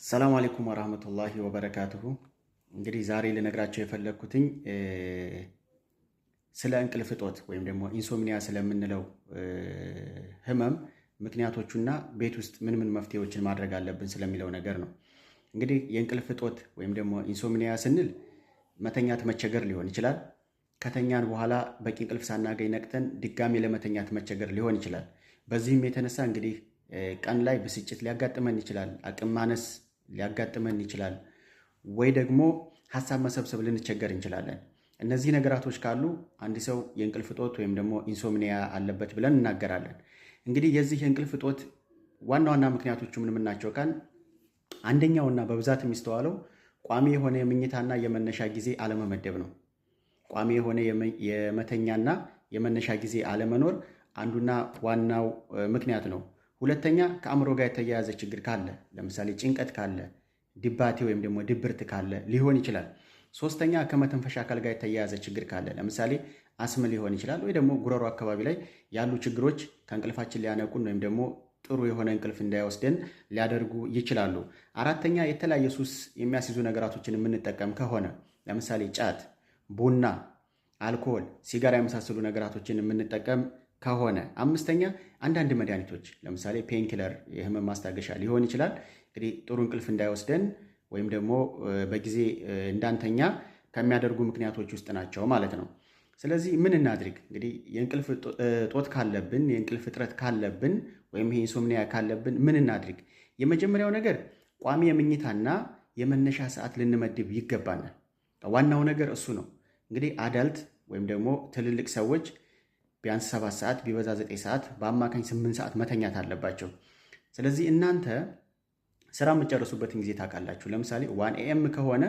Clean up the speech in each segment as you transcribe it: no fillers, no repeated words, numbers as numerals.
ሰላም አለይኩም ወራህመቱላሂ ወበረካቱሁ። እንግዲህ ዛሬ ልነግራቸው የፈለግኩትኝ ስለ እንቅልፍ እጦት ወይም ደግሞ insomnia ስለምንለው ህመም ምክንያቶቹና ቤት ውስጥ ምን ምን መፍትሄዎችን ማድረግ አለብን ስለሚለው ነገር ነው። እንግዲህ የእንቅልፍ እጦት ወይም ደግሞ insomnia ስንል መተኛት መቸገር ሊሆን ይችላል። ከተኛን በኋላ በቂ እንቅልፍ ሳናገኝ ነቅተን ድጋሜ ለመተኛት መቸገር ሊሆን ይችላል። በዚህም የተነሳ እንግዲህ ቀን ላይ ብስጭት ሊያጋጥመን ይችላል። አቅም ማነስ ሊያጋጥመን ይችላል። ወይ ደግሞ ሀሳብ መሰብሰብ ልንቸገር እንችላለን። እነዚህ ነገራቶች ካሉ አንድ ሰው የእንቅልፍ እጦት ወይም ደግሞ insomnia አለበት ብለን እናገራለን። እንግዲህ የዚህ የእንቅልፍ እጦት ዋና ዋና ምክንያቶቹ ምን ምን ናቸው ካል፣ አንደኛውና በብዛት የሚስተዋለው ቋሚ የሆነ የመኝታና የመነሻ ጊዜ አለመመደብ ነው። ቋሚ የሆነ የመተኛና የመነሻ ጊዜ አለመኖር አንዱና ዋናው ምክንያት ነው። ሁለተኛ፣ ከአእምሮ ጋር የተያያዘ ችግር ካለ፣ ለምሳሌ ጭንቀት ካለ፣ ድባቴ ወይም ደግሞ ድብርት ካለ ሊሆን ይችላል። ሶስተኛ፣ ከመተንፈሻ አካል ጋር የተያያዘ ችግር ካለ፣ ለምሳሌ አስም ሊሆን ይችላል፣ ወይ ደግሞ ጉሮሮ አካባቢ ላይ ያሉ ችግሮች ከእንቅልፋችን ሊያነቁን ወይም ደግሞ ጥሩ የሆነ እንቅልፍ እንዳይወስደን ሊያደርጉ ይችላሉ። አራተኛ፣ የተለያየ ሱስ የሚያስይዙ ነገራቶችን የምንጠቀም ከሆነ፣ ለምሳሌ ጫት፣ ቡና፣ አልኮል፣ ሲጋራ የመሳሰሉ ነገራቶችን የምንጠቀም ከሆነ። አምስተኛ፣ አንዳንድ መድኃኒቶች፣ ለምሳሌ painkiller የህመም ማስታገሻ ሊሆን ይችላል። እንግዲህ ጥሩ እንቅልፍ እንዳይወስደን ወይም ደግሞ በጊዜ እንዳንተኛ ከሚያደርጉ ምክንያቶች ውስጥ ናቸው ማለት ነው። ስለዚህ ምን እናድርግ? እንግዲህ የእንቅልፍ እጦት ካለብን፣ የእንቅልፍ እጥረት ካለብን ወይም ይሄ insomnia ካለብን ምን እናድርግ? የመጀመሪያው ነገር ቋሚ የመኝታና የመነሻ ሰዓት ልንመድብ ይገባናል። ዋናው ነገር እሱ ነው። እንግዲህ adult ወይም ደግሞ ትልልቅ ሰዎች ቢያንስ 7 ሰዓት፣ ቢበዛ 9 ሰዓት፣ በአማካኝ 8 ሰዓት መተኛት አለባቸው። ስለዚህ እናንተ ስራ የምትጨርሱበትን ጊዜ ታውቃላችሁ። ለምሳሌ 1 AM ከሆነ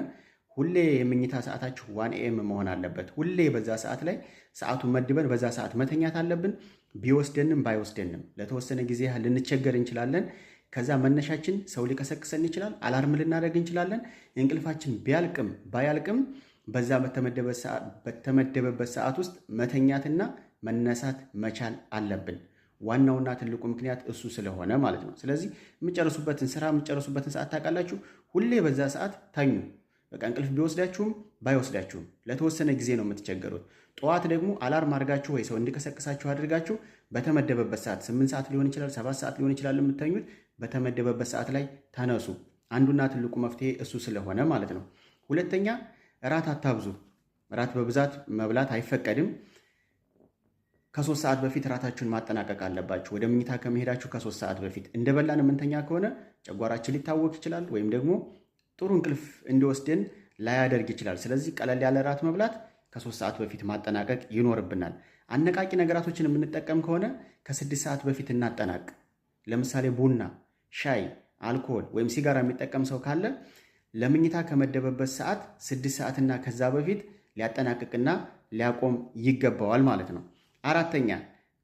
ሁሌ የመኝታ ሰዓታችሁ 1 AM መሆን አለበት። ሁሌ በዛ ሰዓት ላይ ሰዓቱን መድበን በዛ ሰዓት መተኛት አለብን። ቢወስደንም ባይወስደንም ለተወሰነ ጊዜ ያህል ልንቸገር እንችላለን። ከዛ መነሻችን ሰው ሊቀሰቅሰን ይችላል። Alarm ልናደርግ እንችላለን። እንቅልፋችን ቢያልቅም ባያልቅም በዛ በተመደበበት ሰዓት ውስጥ መተኛትና መነሳት መቻል አለብን። ዋናውና ትልቁ ምክንያት እሱ ስለሆነ ማለት ነው። ስለዚህ የምትጨርሱበትን ስራ የምትጨርሱበትን ሰዓት ታውቃላችሁ። ሁሌ በዛ ሰዓት ተኙ። በቃ እንቅልፍ ቢወስዳችሁም ባይወስዳችሁም ለተወሰነ ጊዜ ነው የምትቸገሩት። ጠዋት ደግሞ alarm አድርጋችሁ ወይ ሰው እንዲቀሰቅሳችሁ አድርጋችሁ በተመደበበት ሰዓት፣ 8 ሰዓት ሊሆን ይችላል፣ 7 ሰዓት ሊሆን ይችላል የምትተኙት፣ በተመደበበት ሰዓት ላይ ተነሱ። አንዱና ትልቁ መፍትሄ እሱ ስለሆነ ማለት ነው። ሁለተኛ፣ እራት አታብዙ። እራት በብዛት መብላት አይፈቀድም። ከ3 ሰዓት በፊት እራታችሁን ማጠናቀቅ አለባችሁ። ወደ መኝታ ከመሄዳችሁ ከ3 ሰዓት በፊት። እንደበላን የምንተኛ ከሆነ ጨጓራችን ሊታወክ ይችላል፣ ወይም ደግሞ ጥሩ እንቅልፍ እንዲወስድን ላያደርግ ይችላል። ስለዚህ ቀለል ያለ እራት መብላት፣ ከ3 ሰዓት በፊት ማጠናቀቅ ይኖርብናል። አነቃቂ ነገራቶችን የምንጠቀም ከሆነ ከ6 ሰዓት በፊት እናጠናቅ። ለምሳሌ ቡና፣ ሻይ፣ አልኮል ወይም ሲጋራ የሚጠቀም ሰው ካለ ለመኝታ ከመደበበት ሰዓት 6 ሰዓትና ከዛ በፊት ሊያጠናቅቅና ሊያቆም ይገባዋል ማለት ነው። አራተኛ፣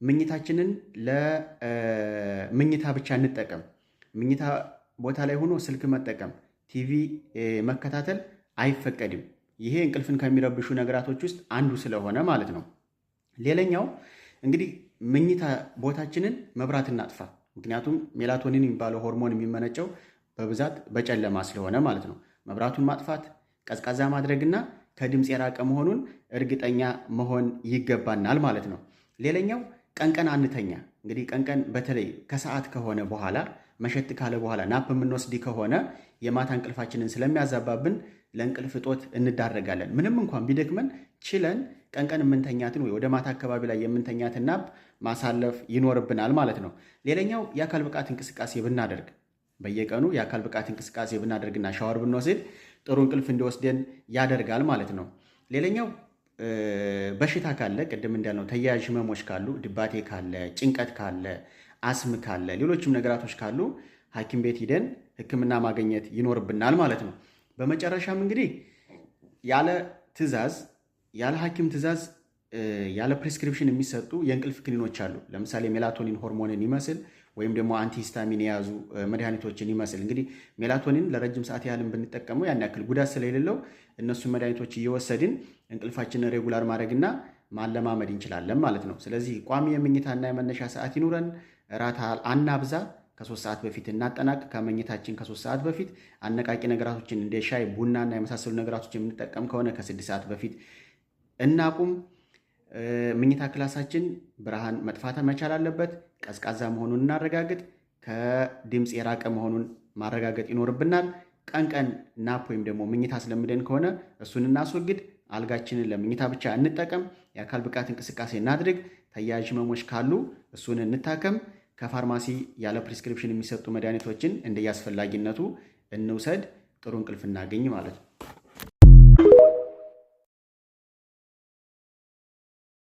መኝታችንን ለመኝታ ብቻ እንጠቀም። መኝታ ቦታ ላይ ሆኖ ስልክ መጠቀም፣ ቲቪ መከታተል አይፈቀድም። ይሄ እንቅልፍን ከሚረብሹ ነገራቶች ውስጥ አንዱ ስለሆነ ማለት ነው። ሌላኛው እንግዲህ መኝታ ቦታችንን መብራት እናጥፋ። ምክንያቱም ሜላቶኒን የሚባለው ሆርሞን የሚመነጨው በብዛት በጨለማ ስለሆነ ማለት ነው። መብራቱን ማጥፋት፣ ቀዝቃዛ ማድረግና ከድምፅ የራቀ መሆኑን እርግጠኛ መሆን ይገባናል ማለት ነው። ሌላኛው ቀን ቀን አንተኛ። እንግዲህ ቀን ቀን በተለይ ከሰዓት ከሆነ በኋላ፣ መሸት ካለ በኋላ nap የምንወስድ ከሆነ የማታ እንቅልፋችንን ስለሚያዛባብን ለእንቅልፍ እጦት እንዳረጋለን። ምንም እንኳን ቢደክመን ችለን ቀን ቀን የምንተኛትን ወይ ወደ ማታ አካባቢ ላይ የምንተኛትን nap ማሳለፍ ይኖርብናል ማለት ነው። ሌላኛው የአካል ብቃት እንቅስቃሴ ብናደርግ፣ በየቀኑ የአካል ብቃት እንቅስቃሴ ብናደርግና ሻወር ብንወስድ ጥሩ እንቅልፍ እንዲወስደን ያደርጋል ማለት ነው። ሌላኛው በሽታ ካለ፣ ቅድም እንዳልነው ተያያዥ ህመሞች ካሉ፣ ድባቴ ካለ፣ ጭንቀት ካለ፣ አስም ካለ፣ ሌሎችም ነገራቶች ካሉ ሐኪም ቤት ሂደን ሕክምና ማግኘት ይኖርብናል ማለት ነው። በመጨረሻም እንግዲህ ያለ ትዕዛዝ፣ ያለ ሐኪም ትዕዛዝ፣ ያለ prescription የሚሰጡ የእንቅልፍ ክኒኖች አሉ። ለምሳሌ ሜላቶኒን ሆርሞንን ይመስል ወይም ደግሞ antihistamine የያዙ መድኃኒቶችን ይመስል። እንግዲህ ሜላቶኒን ለረጅም ሰዓት ያህልን ብንጠቀመው ያን ያክል ጉዳት ስለሌለው እነሱን መድኃኒቶች እየወሰድን እንቅልፋችንን regular ማድረግና ማለማመድ እንችላለን ማለት ነው። ስለዚህ ቋሚ የመኝታና የመነሻ ሰዓት ይኑረን፣ እራት አናብዛ፣ ከ3 ሰዓት በፊት እናጠናቅ። ከመኝታችን ከ3 ሰዓት በፊት አነቃቂ ነገራቶችን እንደ ሻይ፣ ቡና እና የመሳሰሉ ነገራቶች የምንጠቀም ከሆነ ከ6 ሰዓት በፊት እናቁም። መኝታ ክላሳችን ብርሃን መጥፋት መቻል አለበት። ቀዝቃዛ መሆኑን እናረጋግጥ። ከድምፅ የራቀ መሆኑን ማረጋገጥ ይኖርብናል። ቀን ቀን nap ወይም ደግሞ መኝታ አስለምደን ከሆነ እሱን እናስወግድ። አልጋችንን ለመኝታ ብቻ እንጠቀም። የአካል ብቃት እንቅስቃሴ እናድርግ። ተያያዥ ህመሞች ካሉ እሱን እንታከም። ከፋርማሲ ያለ prescription የሚሰጡ መድኃኒቶችን እንደየአስፈላጊነቱ እንውሰድ። ጥሩ እንቅልፍ እናገኝ ማለት ነው።